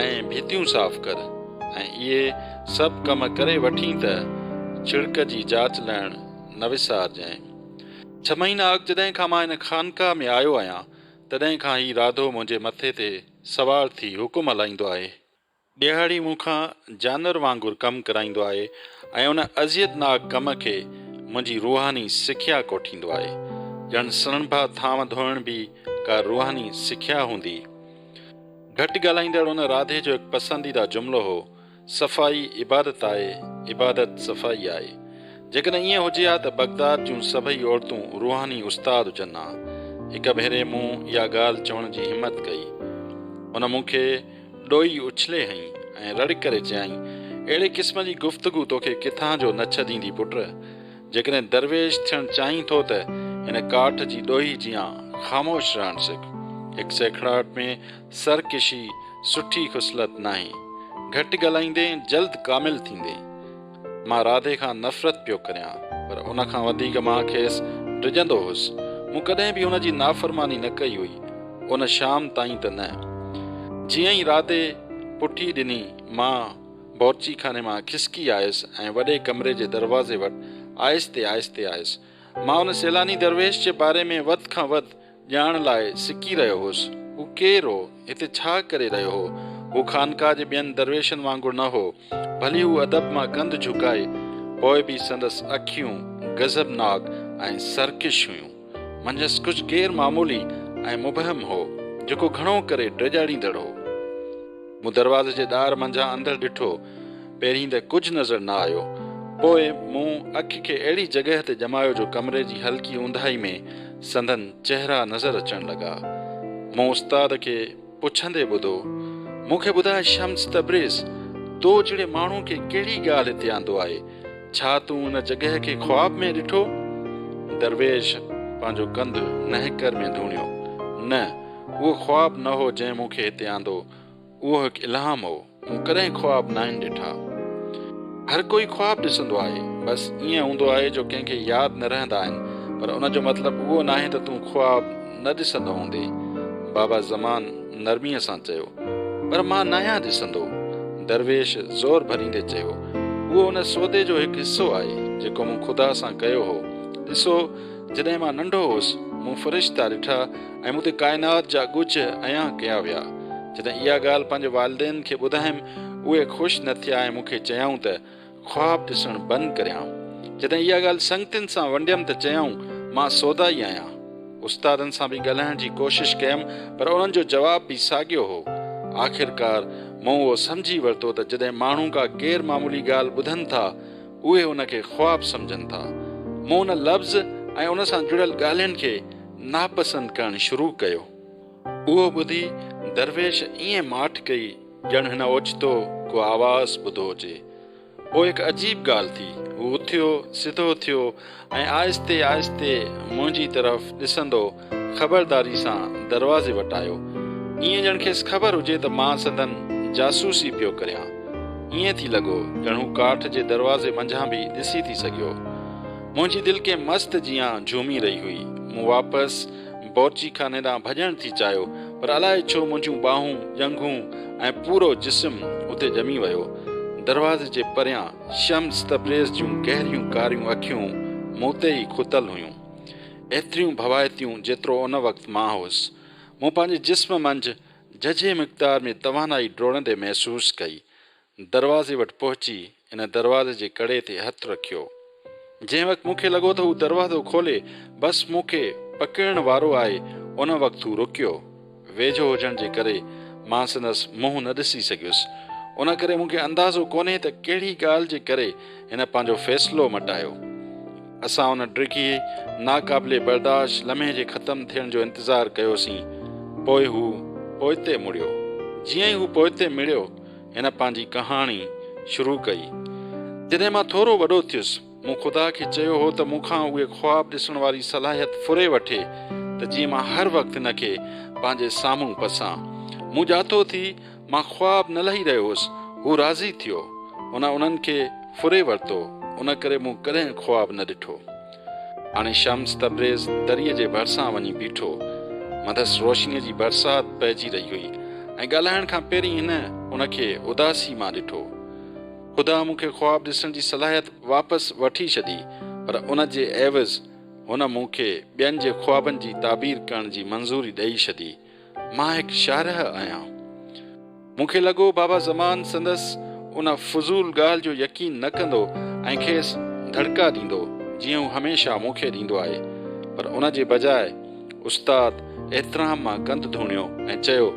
۽ ڀتيون صاف ڪر ۽ اهي سڀ ڪم ڪري وٺين ته ڇڙڪ جي جاچ لهڻ نه وسارجانء. ڇهه مهينا اڳ جڏهن کان مان هن خانقاهه ۾ آيو آهيان، تڏهن کان هي راڌو منهنجي مٿي تي سوار ٿي حڪم هلائيندو آهي. ڏهاڙي مون کان جانور وانگر ڪم ڪرائيندو آهي ۽ ان اذيتناڪ ڪم کي منهنجي روحاني سکيا ڪوٺيندو آهي. ڄڻ سڻڀا ٿانو ڌوئڻ به ڪا روحاني سکيا هوندي. گهٽ ڳالهائيندڙ ان راڌي جو هڪ پسنديده جملو هو، صفائي عبادت آهي، عبادت صفائي آهي. جيڪڏهن ائين هجي ها ته بغداد جون سڀئي عورتون روحاني استاد هجن ها. هڪ ڀيري مون اها ڳالهه چوڻ جي همت ڪئي. هن مون کي ڏوئي اڇلي هنئي ۽ رڙ ڪري چيائين، اهڙي قسم جي گفتگو توکي ڪٿان جو نه ڇڏيندي پٽ! جيڪڏهن درويش ٿيڻ چاهين ٿو ته هن ڪاٺ جي ڏوهي جيان خاموش رهڻ سک. هڪ سيکڙاٽ ۾ سرڪشي سٺي خصلت ناهي. گهٽ ڳالهائيندين جلد ڪامل ٿيندين. مان راڌي کان نفرت پيو ڪريان، پر ان کان وڌيڪ مان کيس ڊڄندو هوس. مون ڪڏهن به هن جي نافرماني نه ڪئي هئي، ان شام تائين ته نه. جيئن ئي راڌي پٺي ڏني، مان بورچيخاني مان کسڪي آيس ۽ وڏي ڪمري جي دروازي وٽ آهستي آهستي آيس. مان ان سيلاني درويش جي باري ۾ وڌ کان وڌ ڄاڻ لاء سڪي رهيو هوس. هو ڪير هو؟ هتي ڇا ڪري رهيو هو؟ هو خانقاهه جي ٻين درويشن وانگر نه هو. ڀلي هو ادب مان ڪنڌ جهڪائي، پوء به سندس اکيون غضبناڪ ۽ سرڪش هيون. منجهس ڪجهه غير معمولي ۽ مبهم هو، جيڪو گهڻو ڪري ڊيڄاريندڙ هو. مون دروازي جي ڏار منجهان اندر ڏٺو. پهرين ته ڪجهه نظر نه آيو. پوء مون اک کي اهڙي جڳهه تي ڄمايو جو ڪمري جي هلڪي اونداهي ۾ سندن چهرا نظر اچڻ لڳا. مون استاد کي پڇندي ٻڌو، مون کي ٻڌاء شمس تبريز، تو جهڙي ماڻهو کي ڪهڙي ڳالهه هتي آندو آهي؟ ڇا تون ان جڳهه کي خواب ۾ ڏٺو؟ درويش پنهنجو ڪنڌ نهڪر ۾ ڌوڻيو، نه، اهو خواب نه هو جنهن مون کي هتي آندو، اهو هڪ الهام هو. مون ڪڏهن خواب ناهن ڏٺا. هر ڪوئي خواب ڏسندو آهي. بس ائين هوندو آهي جو ڪنهن کي ياد نه رهندا آهن. پر ان جو مطلب اهو ناهي ته تون خواب نه ڏسندو هوندين. بابا زمان نرميء سان چيو. پر مان ناهيان ڏسندو. درويش زور ڀريندي چيو. اهو ان سودي جو هڪ حصو آهي، جيڪو مون خدا سان ڪيو هو. ڏسو، جڏهن مان ننڍو هوس، مون فرشتا ڏٺا ۽ مون تي ڪائنات جا ڳجهه عيان ڪيا ويا. جڏهن اها ڳالهه پنهنجي والدين کي ٻڌايم، اهي خوش نه ٿيا ۽ مون کي چيائون ته خواب ڏسڻ بند ڪريان. جڏهن اها ڳالهه سنگتين سان ونڊيم ته چيائون، مان سودائي آهيان. استادن سان به ڳالهائڻ جي ڪوشش ڪيم پر انهن جو جواب به ساڳيو هو. آخرڪار مون اهو سمجهي ورتو ته جڏهن ماڻهو ڪا غير معمولي ڳالهه ٻڌن ٿا، اهي ان کي خواب سمجهن ٿا. مون ان لفظ ۽ ان سان جڙيل ڳالهين کي ناپسند ڪرڻ شروع ڪيو. اهو ٻڌي درويش ائين ماٺ ڪئي ڄڻ هن اوچتو ڪو آواز ٻڌو هجي. پوء هڪ عجيب ڳالهه ٿي. هو اٿيو، سڌو ٿيو ۽ آهستي آهستي منهنجي طرف ڏسندو خبرداري سان دروازي وٽ آيو. ائين ڄڻ کيس خبر هجي ته مان سندن جاسوسي پيو ڪريان. ائين ٿي لڳو ڄڻ هو ڪاٺ جي دروازي منجهان به ڏسي ٿي سگهيو. منهنجي دل ڪنهن مست جيان جهومي رهي هئي. مون واپس بورچي خاني ڏانهن ڀڄڻ ٿي چاهيو، پر الائي ڇو منهنجون ٻانهون، ڄنگهون ۽ پورو جسم اتي ڄمي ويو. دروازي جي پريان شمس تبريز جون گهريون ڪاريون اکيون مون تي ئي کتل هيون. ايتريون ڀوائتيون جيترو ان وقت مان هوس. مون پنهنجي جسم منجهه جهجهي مقدار ۾ توانائي ڊوڙندي محسوس ڪئي. دروازي وٽ پهچي ان دروازي جي ڪڙي تي هٿ رکيو. جنهن وقت مون کي لڳو ته هو دروازو کولي بس مون کي پڪڙڻ وارو آهي ان وقت هو رڪيو. ويجهو هجڻ جي ڪري مان سندس منهن نه ڏسي سگهيس. ان ڪري مون کي اندازو ڪونهي ته ڪهڙي ڳالهه جي ڪري هن پنهنجو فيصلو مٽايو. اسان ان ڊگهي، ناقابل برداشت لمحي جي ختم ٿيڻ جو انتظار ڪيوسين. پوء هو پوئتي مڙيو. جيئن ئي هو پوئتي مڙيو، هن پنهنجي ڪهاڻي شروع ڪئي. جڏهن مان ٿورو وڏو ٿيس، مون خدا کي چيو هو ته مون کان اهي خواب ڏسڻ واري صلاحيت ڦري وٺي ته جيئن مان هر وقت هن کي پنهنجي سامهون پسان. مون ڄاتو ٿي مان خواب نه لهي رهيو هوس. هو راضي ٿيو. هن انهن کي ڦري ورتو. ان ڪري مون ڪڏهن خواب نه ڏٺو. هاڻي شمس تبريز دريء جي ڀرسان وڃي بيٺو. مٿس روشنيء جي برسات پئجي رهي هئي ۽ ڳالهائڻ کان پهرين هن ان کي اداسي مان ڏٺو. خدا مون کي خواب ڏسڻ جي صلاحيت واپس وٺي ڇڏي، پر ان جي عيوض هن مون کي ٻين جي خوابن جي تعبير ڪرڻ جي منظوري ڏئي ڇڏي. مان هڪ شارح آهيان. مون کي لڳو بابا زمان سندس ان فضول ڳالهه جو يقين نه ڪندو ۽ کيس ڌڙڪا ڏيندو، جيئن هو هميشه مون کي ڏيندو آهي. پر ان جي بجاء استاد احترام مان ڪنڌ ڌوڻيو ۽ چيو،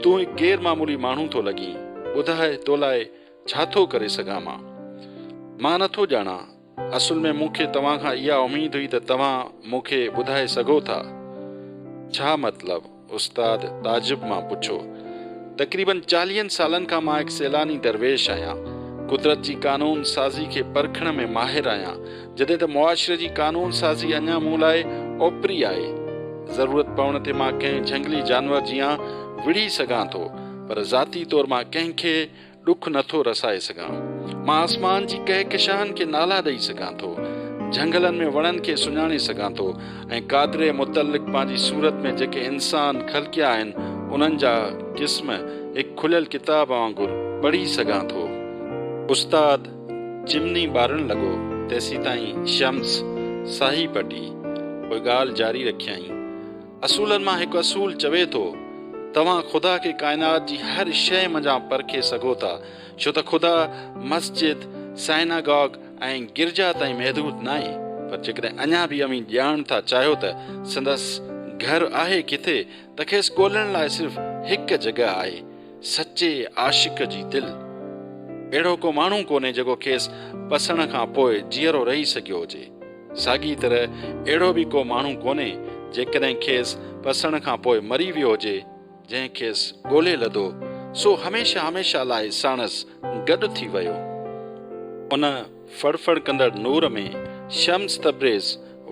تون هڪ غير معمولي ماڻهو ٿو لڳين. ٻڌاء تو لاء ڇا ٿو ڪري سگهان مان؟ مان نه ٿو ڄاڻان. اصل ۾ مون کي توهان کان اها اميد هئي ته توهان مون کي ٻڌائي سگهو ٿا. ڇا مطلب؟ استاد تعجب مان پڇيو. تقريبن چاليهن سالن کان مان هڪ سيلاني درويش آهيان. قدرت جي قانون سازي کي پرکڻ ۾ ماهر آهيان. جڏهن ته معاشري جي قانون سازي اڃا مون لاء اوپري آهي. ضرورت پوڻ تي مان ڪنهن جهنگلي جانور جيان وڙهي سگهان ٿو، پر ذاتي طور مان ڪنهن کي ڏک نه ٿو رسائي سگهان. مان آسمان جي ڪهڪشاهن کي نالا ڏئي سگهان ٿو، جهنگلن ۾ وڻن کي سڃاڻي سگهان ٿو ۽ قادر مطلق پنهنجي صورت ۾ جيڪي انسان خلقيا آهن، انهن جا قسم هڪ کليل ڪتاب وانگر پڙهي سگهان ٿو. استاد چمني ٻارڻ لڳو، تيسيتائين شمس ساهي پٽي، پوء ڳالهه جاري رکيائين. اصولن مان هڪ اصول چوي ٿو، توهان خدا کي ڪائنات جي هر شيء منجهان پرکي سگهو ٿا، ڇو ته خدا مسجد، سائناگاگ ۽ گرجا تائين محدود ناهي، پر جيڪڏهن اڃا به اوهين ڄاڻڻ ٿا چاهيو ته سندس گهر آهي ڪٿي ته کيس ڳولڻ لاء صرف هڪ جڳهه آهي، سچي عاشق جي دل. اهڙو ڪو ماڻهو ڪونهي جيڪو کيس پسڻ کان پوء جيئرو رهي سگهيو هجي. ساڳيء طرح اهڙو به ڪو ماڻهو ڪونهي جيڪڏهن کيس پسڻ کان پوء مري ويو هجي، جنهن کيس ڳولي لڌو، سو هميشه هميشه لاء ساڻس گڏ ٿي ويو. ان ڦڙ ڦڙ ڪندڙ نور ۾ شمس تبريز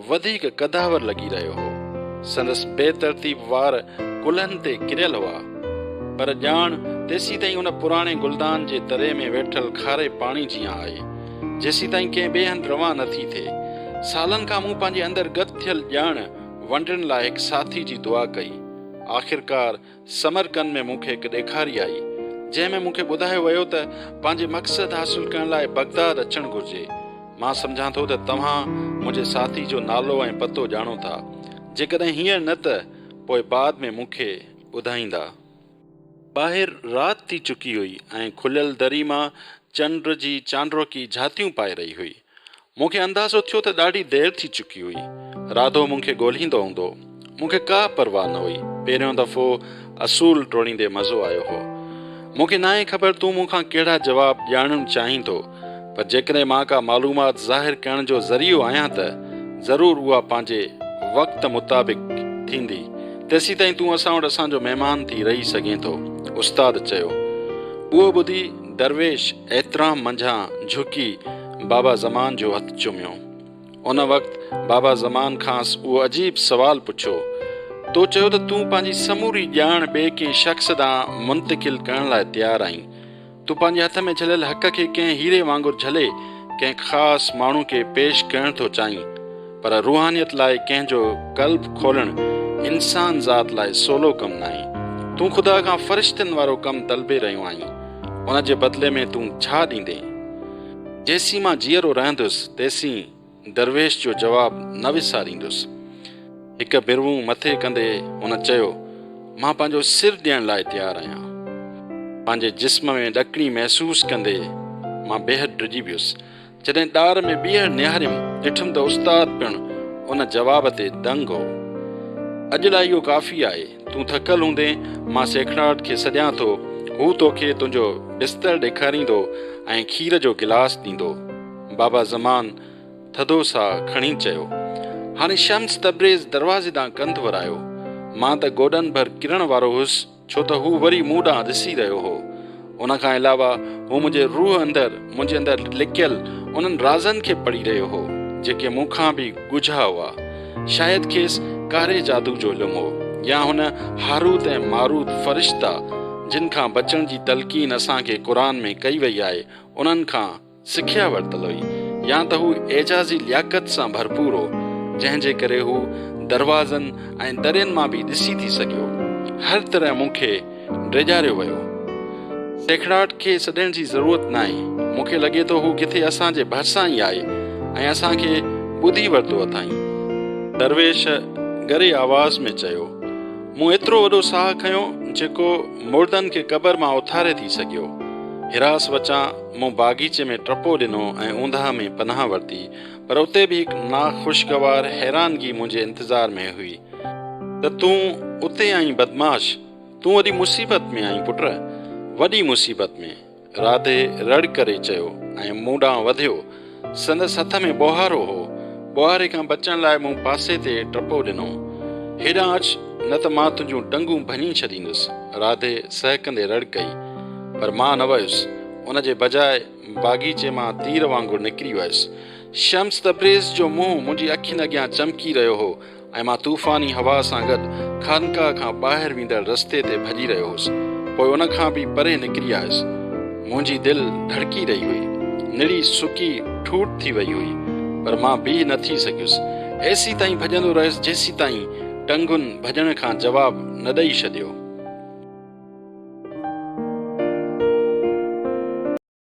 وڌيڪ قداور لڳي رهيو هو. سندس بي ترتيب وار ڪلهن تي ڪريل هئا. پر ڄاڻ تيسيتائين ان پراڻي گلدان جي تري ۾ ويٺل کاري پاڻي جيان آهي، جيسيتائين ڪنهن ٻئي هنڌ روان نه ٿي ٿئي. سالن کان مون پنهنجي اندر گت ٿيل ڄاڻ ونڊڻ لاء هڪ ساٿي جي دعا ڪئي. آخرڪار سمرقند ۾ مون کي هڪ ڏيکاري آئي، جنهن ۾ مون کي ٻڌايو ويو ته پنهنجي مقصد حاصل ڪرڻ لاء بغداد اچڻ گهرجي. مان سمجهان ٿو ته توهان منهنجي ساٿي جو نالو ۽ پتو ڄاڻو ٿا. جيڪڏهن هينئر نه ته پوء بعد ۾ مون کي ٻڌائيندا. ٻاهر رات ٿي چڪي هئي ۽ کليل دري مان چنڊ جي چانڊوڪي جهاتيون پائي رهي هئي. مون کي اندازو ٿيو ته ڏاڍي دير ٿي چڪي هئي. راڌو مون کي ڳولهيندو هوندو. مون کي ڪا پرواهه نه هئي. پهريون دفعو اصول ٽوڙيندي مزو آيو هو. مون کي ناهي خبر تون مون کان ڪهڙا جواب ڄاڻڻ چاهين ٿو، پر جيڪڏهن مان ڪا معلومات ظاهر ڪرڻ جو ذريعو آهيان ته ضرور اها پنهنجي وقت مطابق ٿيندي. تيسيتائين تون اسان وٽ اسان جو مهمان ٿي رهي سگهين ٿو. استاد چيو. اهو ٻڌي درويش احترام منجهان جهڪي بابا زمان جو هٿ چميو. ان وقت بابا زمان کانئس اهو عجيب سوال پڇيو، تو چيو ته تون پنهنجي سموري ڄاڻ ٻئي ڪنهن شخص ڏانهن منتقل ڪرڻ لاء تيار آهين. تون پنهنجي هٿ ۾ جهليل حق کي ڪنهن هيري وانگر جهلي ڪنهن خاص ماڻهو کي پيش ڪرڻ ٿو چاهين، پر روحانيت لاء ڪنهن جو قلب کولڻ انسان ذات لاء سولو ڪم ناهي. تون خدا کان فرشتن وارو ڪم طلبي رهيو آهين. ان جي بدلي ۾ تون ڇا ڏيندين؟ جيسين مان جيئرو رهندس، تيسين درويش جو جواب نه وساريندس. هڪ برون مٿي ڪندي هن چيو، مان پنهنجو سر ڏيڻ لاء تيار آهيان. پنهنجي جسم ۾ ڏڪڻي محسوس ڪندي مان بيحد ڊڄي ويس. جڏهن ڏار ۾ ٻيهر نهاريم، ڏٺم ته استاد پڻ ان جواب تي دنگ هو. اڄ لاء اهو ڪافي آهي. تون ٿڪل هوندين، مان سيکڙاٽ کي سڏيان ٿو. هو توکي تنهنجو بستر ڏيکاريندو ۽ کير جو گلاس ڏيندو. بابا زمان ٿڌو ساهه کڻي چيو. هاڻي شمس تبريز دروازي ڏانهن ڪنڌ ورايو. مان ته گوڏن ڀر ڪرڻ وارو هيس، ڇو ته هو وري مون ڏانهن ڏسي رهيو هو. ان کان علاوه هو منهنجي روح اندر، منهنجي اندر لڪيل انهن رازن کي پڙهي رهيو هو، جيڪي مون کان به ڳجها هئا. شايد کيس ڪاري جادو جو علم هو يا هن هاروت ۽ ماروت فرشتا، جن کان بچڻ جي تلقين اسان کي قرآن ۾ ڪئي وئي آهي، انهن کان سکيا ورتل هئي يا ته هو اعجازي لياقت سان ڀرپور هو، جنهن جي ڪري هو دروازن ۽ درين مان به ڏسي ٿي سگهيو. هر طرح مون کي ڊيڄاريو ويو. سيکڙاٽ کي سڏڻ جي ضرورت ناهي. مون کي لڳي ٿو هو ڪٿي اسان جي ڀرسان ئي آهي ۽ اسان کي ٻڌي ورتو اٿائين. درويش ڳري آواز ۾ چيو. مون ايترو وڏو ساهه کنيو، جيڪو مڙدن کي قبر مان اٿاري ٿي سگهيو. هراس وچان مون باغيچي ۾ ٽپو ڏنو ۽ اونداهه ۾ پناهه ورتي، پر اتي به هڪ ناخوشگوار حيرانگي منهنجي انتظار ۾ هئي. ته تون اتي آهين بدمعاش! تون وڏي مصيبت ۾ آهين پٽ، وڏي مصيبت ۾! راڌي رڙ ڪري چيو ۽ مون ڏانهن وڌيو. سندس هٿ ۾ ٻوهارو هو. ٻوهاري کان بچڻ لاء مون پاسي تي ٽپو ڏنو. هيڏانهن اچ، نه ته مان تنهنجون ٽنگون ڀڃي ڇڏيندس. راڌي سهڪندي رڙ ڪئي. پر مان نه ويس. ان جي بجاء باغيچي مان تير وانگر نڪري ويس. شمس تبريز جو منهن منهنجي اکين اڳيان چمڪي رهيو هو. ۽ مان طوفاني هوا سان گڏ خانقاهه کان ٻاهر ويندڙ رستي تي ڀڄي رهيو هوس. پوء ان کان به پري نڪري آيس. منهنجي دل ڌڙڪي رهي هئي. نڙي سڪي ٺوٺ ٿي وئي هئي. پر مان بيهه نه ٿي سگهيس. ايسيتائين ڀڄندو رهيس جيسيتائين ٽنگن ڀڄڻ کان جواب نه ڏئي ڇڏيو.